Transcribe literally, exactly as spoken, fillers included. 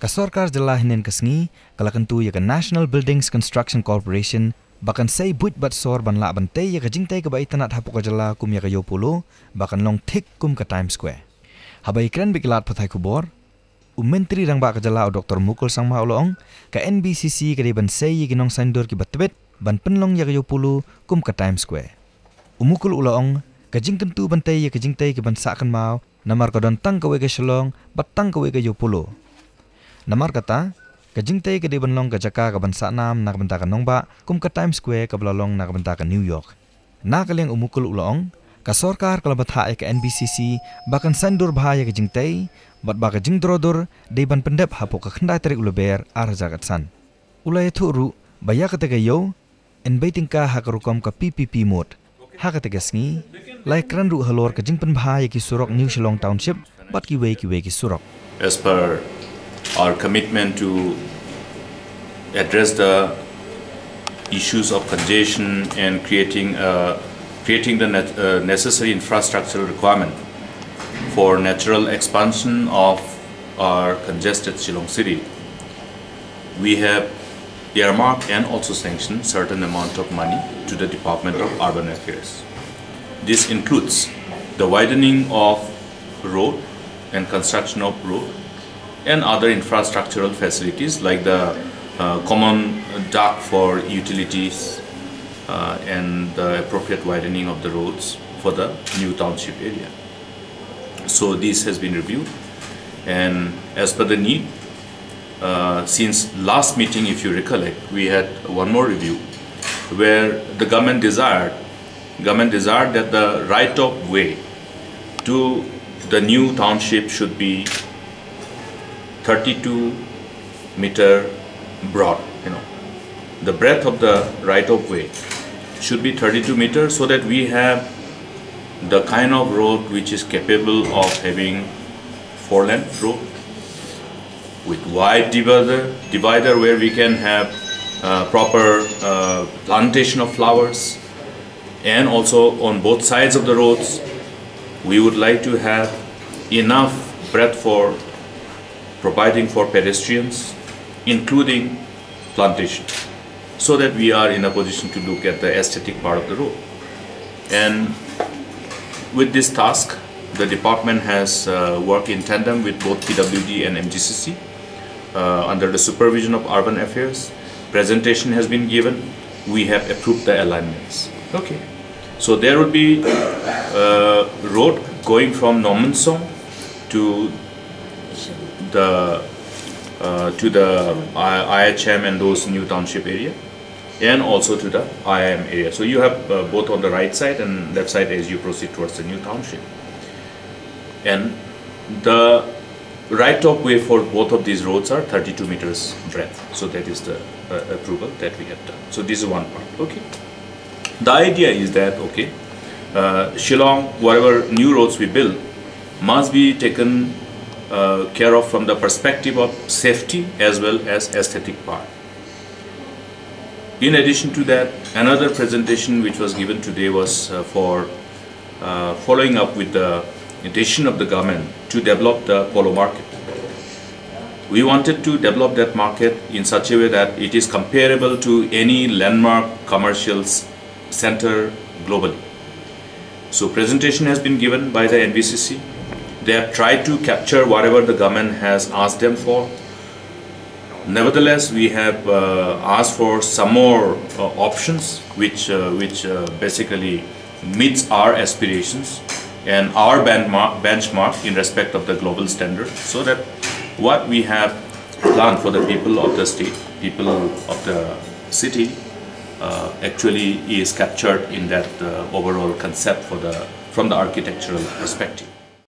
Ka sorkar jylla hynnin ka sngi ka la kyntu ïa ka National Buildings Construction Corporation ba kan sei buit bad sor ban lah ban tei ïa ka jingtei kaba itynnad hapoh ka jylla kum ïa ka Ïew Polo ba kan long thik kum ka Times Square. Haba ïakren bad ki lad pathai khubor, u Myntri Rangbah ka jylla u Doktor Mukul Sangma u la ong, ka N B C C ka dei ban sei ïa ki nongsaiñdur kiba tbit ban pynlong ïa ka Ïew Polo kum ka Times Square. U Mukul u la ong, ka jingkyntu ban tei ïa ka jingtei ka ban sah kynmaw namar ka don tang kawei ka Shillong bad tang kawei ka Ïew Polo. Namar kata, ka jingtei ka dei ban long ka jaka ka ban sah nam na ka bynta ka nongbah kum ka Times Square kaba la long na ka bynta ka New York. Na ka liang u Mukul u la ong, ka sorkar ka la bthah ïa ka N B C C ba kan saiñdur bha ïa ka jingtei bad ba ka jingdro dur dei ban pyndep hapoh ka khyndai tarik u Lber ar hajar khatsan. U la ïathuh ruh ba ïa kata ka ïew yn bei tyngka ha ka rukom ka P P P mode. Ha kata ka sngi la ïakren ruh halor ka jingpynbha ïa ki surok New Shillong Township bad kiwei kiwei ki surok. As per our commitment to address the issues of congestion and creating, uh, creating the net, uh, necessary infrastructural requirement for natural expansion of our congested Shillong city, we have earmarked and also sanctioned certain amount of money to the Department of Urban Affairs. This includes the widening of road and construction of road and other infrastructural facilities like the, uh, common dock for utilities, uh, and the appropriate widening of the roads for the new township area. So this has been reviewed, and as per the need, uh, since last meeting, if you recollect, we had one more review where the government desired, government desired that the right of way to the new township should be thirty-two meter broad, you know. The breadth of the right of way should be thirty-two meters so that we have the kind of road which is capable of having four lane road with wide divider, divider where we can have, uh, proper, uh, plantation of flowers, and also on both sides of the roads we would like to have enough breadth for providing for pedestrians, including plantation, so that we are in a position to look at the aesthetic part of the road. And with this task, the department has, uh, worked in tandem with both P W D and M G C C, uh, under the supervision of Urban Affairs. Presentation has been given. We have approved the alignments. Okay. So there would be, uh, road going from Norman's Home to the, uh, to the I-, I H M and those new township area, and also to the I I M area. So you have, uh, both on the right side and left side as you proceed towards the new township. And the right of way for both of these roads are thirty-two meters breadth. So that is the, uh, approval that we have done. So this is one part. Okay. The idea is that, okay, uh, Shillong, whatever new roads we build, must be taken, uh, care of from the perspective of safety as well as aesthetic part. In addition to that, another presentation which was given today was, uh, for, uh, following up with the decision of the government to develop the Polo market. We wanted to develop that market in such a way that it is comparable to any landmark commercial s-, center globally. So presentation has been given by the N B C C. They have tried to capture whatever the government has asked them for. Nevertheless, we have, uh, asked for some more, uh, options which, uh, which, uh, basically meets our aspirations and our benchmark, benchmark in respect of the global standard, so that what we have planned for the people of the state, people of the city, uh, actually is captured in that, uh, overall concept for the, from the architectural perspective.